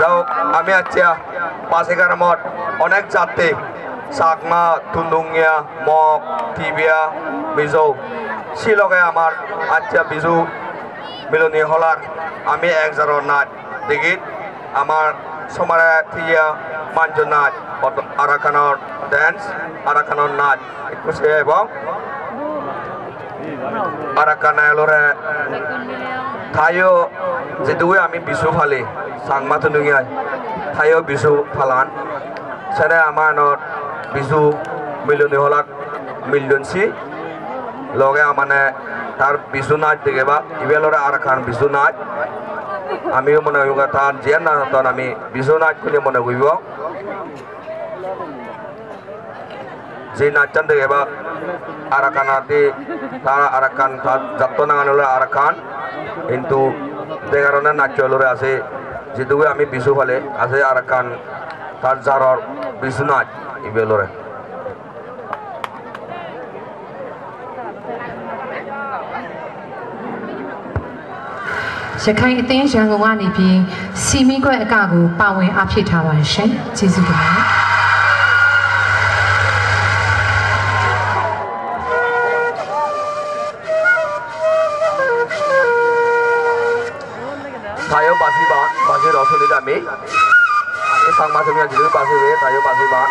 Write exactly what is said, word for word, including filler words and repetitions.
Jahok, ami accha Pasigramot onek jatti, Chakma, Tundungya, Mok, Tibia, Mizo, si loge amar accha Bizu miloni holar ami ek jaro naj degit, amar somare tiya manjo naj, Arakanor dance, Arakanor naj. Ekku se ebong Arakan olore tayo jedugu ami Bisu pali, Changma Tundungyai tayo Bisu palan. Sene ama enot Bisu miloni holak milon si loge amane tar Bisu naj degebak, ibe olore Arakan Bisu naj. Amiyo mone hoyonge tar jiyan naj ton ami Bisu naj huli mone goibo. Je nachan degebak Arakan adi, ta Arakan, ta jatto nangan ole Arakan, hintu degarone nachcho olore ase, jedugu ami Bisu pale ase Arakan, ta jaror Bisu nach ibe olore. Rakhine Ethnic Youth ရန်ကုန်ကနေပြီး စည်းမီးပွဲအကကို ပါဝင်အားဖြည့်ထားပါတယ်ရှင်။ ကျေးဇူးတင်ပါတယ်။ Tayo basi ba, basi rosoni dami. Ami Changma sumi aji basi be, tayo basi ba.